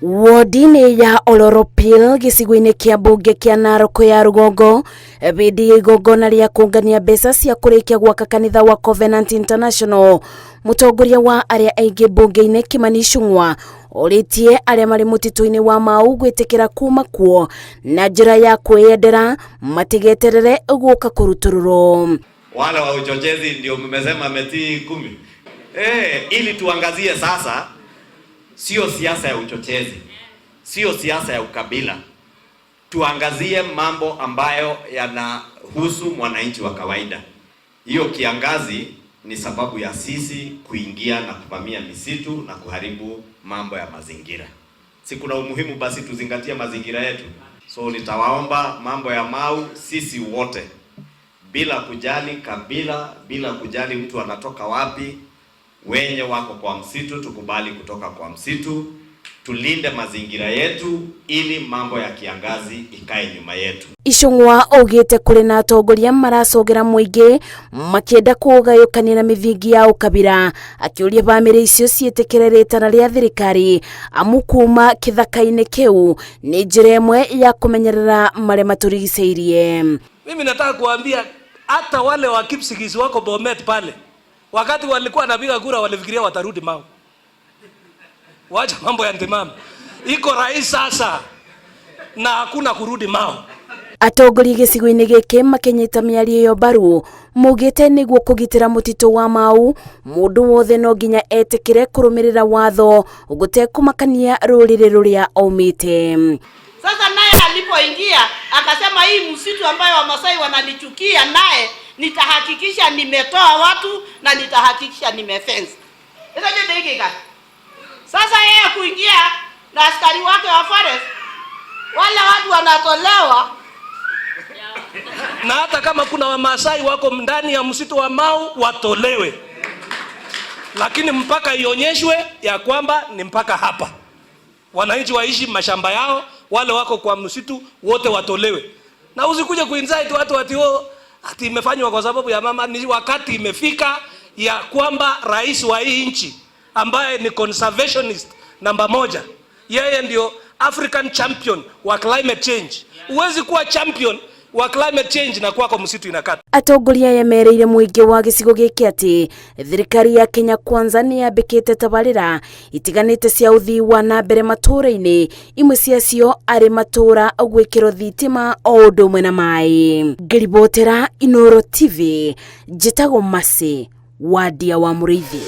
Wodi-inĩ ya Oloropil gĩcigo-inĩ kĩa mbunge kĩa Narok ya rũgongo hĩndĩ ya igongona rĩa kũngania mbeca cia kũrĩkia gwaka kanitha wa Covenant International, mũtongoria wa arĩa aingĩ mbunge-inĩ Kimani Ichung'wa orĩtie arĩa marĩ mũtitũ-inĩ wa Mau gwĩtĩkĩra kuma kuo na njĩra ya kwĩyendera matigeterere gũka kũrutũrũrwo. Wale wa uchochezi ndio mmesema metii 10. Ili tuangazie sasa, sio siasa ya uchochezi, sio siasa ya ukabila. Tuangazie mambo ambayo yanahusu mwananchi wa kawaida. Hiyo kiangazi ni sababu ya sisi kuingia na kuvamia misitu na kuharibu mambo ya mazingira. Si kuna umuhimu basi tuzingatie mazingira yetu? So nitawaomba mambo ya Mau, sisi wote bila kujali kabila, bila kujali mtu anatoka wapi, wenye wako kwa msitu tukubali kutoka kwa msitu, tulinde mazingira yetu ili mambo ya kiangazi ikae nyuma yetu. Ichung'wa augĩte kũrĩ na atongoria maracogera mũingĩ makĩenda kũũgayũkania na mĩthingi ya ũkabira, akĩũria bamĩrĩ icio ciĩtĩkĩre rĩtana rĩa thirikari amu kuma kĩthaka-inĩ kĩu nĩ njĩra ĩmwe ya kũmenyerera marĩa matũrigicĩirie. Mimi nataka kuambia hata wale wa Kipsigis wako Bomet pale, wakati walikuwa wanapiga kura walifikiria watarudi Mau. Wacha mambo ya ntimama. Iko rais sasa na hakuna kurudi Mau. Atongoria gĩcigo-inĩ gĩkĩ makĩnyita mĩario ĩyo mbaru maugĩte nĩguo kũgitĩra mũtitũ wa Mau mũndũ wothe no nginya etĩkĩre kũrũmĩrĩra watho gũtekũmakania rũrĩrĩ rũrĩa aumĩte. Sasa naye alipoingia akasema hii msitu ambayo Wamasai wananichukia naye nitahakikisha nimetoa watu na nitahakikisha nimefence. Sasa yeye kuingia na askari wake wa forest, wale watu wanatolewa. Na hata kama kuna Wamasai wako ndani ya msitu wa Mau watolewe, lakini mpaka ionyeshwe ya kwamba ni mpaka hapa. Wananchi waishi mashamba yao, wale wako kwa msitu wote watolewe. Na usikuje kuincite watu ati oh, ati imefanywa kwa sababu ya mama. Ni wakati imefika ya kwamba rais wa hii nchi ambaye ni conservationist namba 1, yeye ndio African champion wa climate change. Huwezi kuwa champion wa climate change na kwako msitu inakata. Atongoria aya mereire mũingĩ wa gĩcigo gĩkĩ atĩ thirikari ya Kenya Kwanza nĩ yambĩkĩte tabarĩra itiganĩte cia ũthii wa na mbere matũũra-inĩ, imwe ciacio arĩ matũũra gwĩkĩrwo thitima o ũndũ ũmwe na maĩ. Ngĩribotera Inooro TV, njĩtagwo Mercy Wandia wa Mũrĩithi.